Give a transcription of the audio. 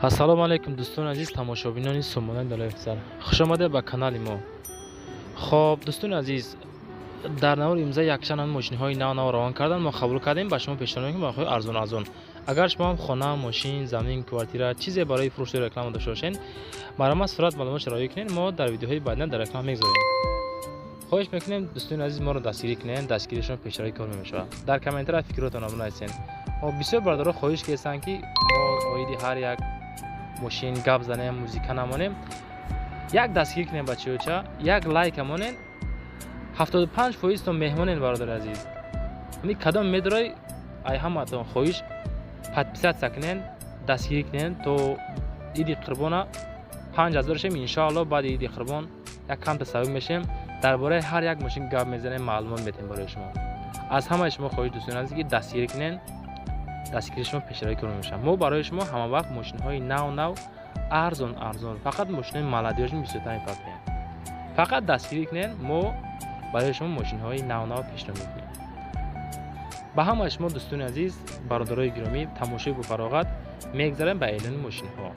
Ассалому алайкум, дӯстони азиз, тамошобинони сомонаи Далои Афзал, хушомадед ба канали мо. Хоб, дӯстони азиз, дар навори имрӯза якчанд ҳами мошинҳои нав нав равон кардан, мо қабул кардем, ба шумо пешниҳод мекунем нархҳои арзон арзон. Агар шумо ҳам хона, мошин, замин, квартира, чизе барои фурӯшу реклама дошта бошед, марҳамат, сурат маълумотшо роӣ кунед, мо дар видеоҳои баъдина дар реклама мегузорем. Хоҳиш мекунем, дӯстони азиз, моро дастгирӣ кунед, дастгирии шумо пешравии кор мешавад. Дар комментария фикротонро бинависед. Бисёр бародаро хоҳиш карданд, ки мо оиди ҳар як мошин гап занем, музика намонем. Як дастгирӣ кунем, бачаёча, як лайка монен, 75 фоизтон меҳмонен. Бародари азиз, ами кадом медорой, ай ҳамаатон хоҳиш, подписаться кунен, дастгирӣ кунен, то Иди Қурбона 5000 шем. Иншоалло, баъди Иди Қурбон як камта сабук мешем, дар бораи ҳар як мошин гап мезанем, маълумот метем барои шумо. Аз ҳамаи шумо хоҳиш, дӯстони азиз, ки дастгирӣ кунен, дастгирии шумо пешравӣ кор мешавад. Мо барои шумо ҳамавақт мошинҳои нав нав, арзон арзон, фақат мошинҳои молодёжный бисёртар мепартоем. Фақат дастгирӣ кунен, мо барои шумо мошинҳои нав нав пешниҳод мекунем. Ба ҳамаи шумо, дӯстони азиз, бародарои гиромӣ, тамошои бофароғат. Мегзарем ба эълони мошинҳо.